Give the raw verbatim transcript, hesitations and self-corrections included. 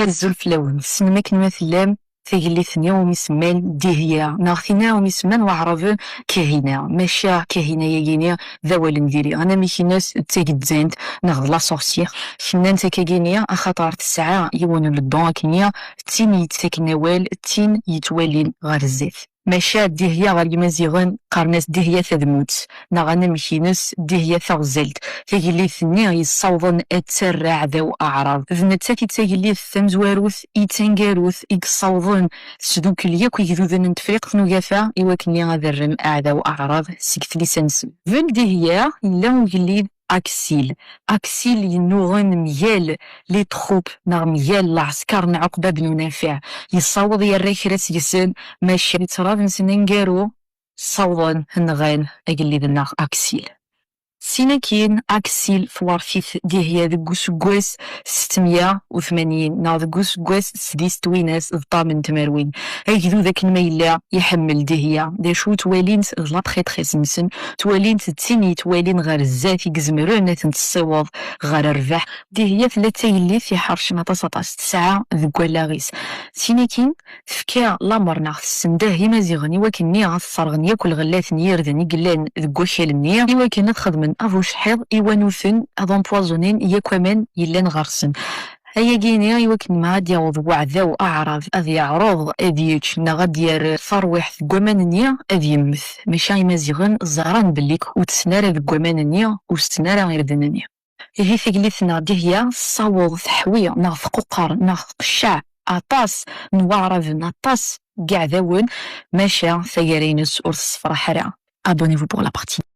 Azul fell-awen. Tessnem akken ma tellam tagellidt-nni umi semman Dihya, neɣ tinna umi semman waɛraben Kahina. Maca Kahina-yagi-ni d awal n diri. Anamek-ines d tagezzant neɣ d la sorcière. Nnant akkagi-ni axaṭer tesɛa yiwen n le don akkenni, d tin yettaken awal, d tin yettwalin ɣer zdat. Maca Dihya ɣer Yimaziɣen qqaren-as Dihya tadmutt, neɣ anamek-ines Dihya taɣzalt, tagellidt-nni yessawḍen ad terr aɛdaw aɛrab. D nettat i d tagellidt tamezwarut, i d taneggarut, i yessawḍen tesdukel yakk igduden n Tefriqt n Ugafa i wakken ad rren aɛdaw aɛrab seg tlisa-nsen. Bel Dihya yella ugellid Aksil. Aksil yennuɣen mgal les troupes neɣ mgal lɛesker n Ɛuqba ben Nafiɛ. Yessaweḍ yerra kra seg-sen, maca ṭṭrad-nsen aneggaru ssawḍen nɣan agellid-nneɣ Aksil. Sin akin, Aksil tewret-it Dihya deg useggas settemya u tmanyin neɣ deg useggas sḍis twinas d ṭam n tmerwin. Agdud akken ma yella iḥemmel Dihya, d acu ttwalin-tt d la prêtresse-nsen, ttwalin-tt d tin yettwalin ɣer zdat i izemren ad ten-tessiweḍ ɣer rrbeḥ. Dihya tella d tagellidt iḥercen aṭas aṭas, tesɛa deg wallaɣ-is. Sin akin, tefka lamer neɣ tessendah Imaziɣen i wakken-nni ad sserɣen yakk lɣellat n yirden i yellan deg wakal-nni, i wakken ad xedmen abucḥiḍ i wanuten, ad empoisonnin yakk aman yellan ɣer-sen. Ayagi-ni i wakken ma ad d-yaweḍ weɛdaw aɛrab, ad yeɛreḍ ad yečč neɣ ad d-yerr tarwiḥt deg waman-nni, ad yemmet. Maca Imaziɣen ẓran belli ur tessen ara deg waman-nni, ur tessen ara irden-nni. Ihi tagellidt-nneɣ Dihya tessaweḍ teḥwi neɣ tquqer neɣ tqecceɛ aṭas n waɛraben, aṭas n yiɛdawen, maca tagara-ines ur tessefraḥ ara. Abonnez-vous pour la partie.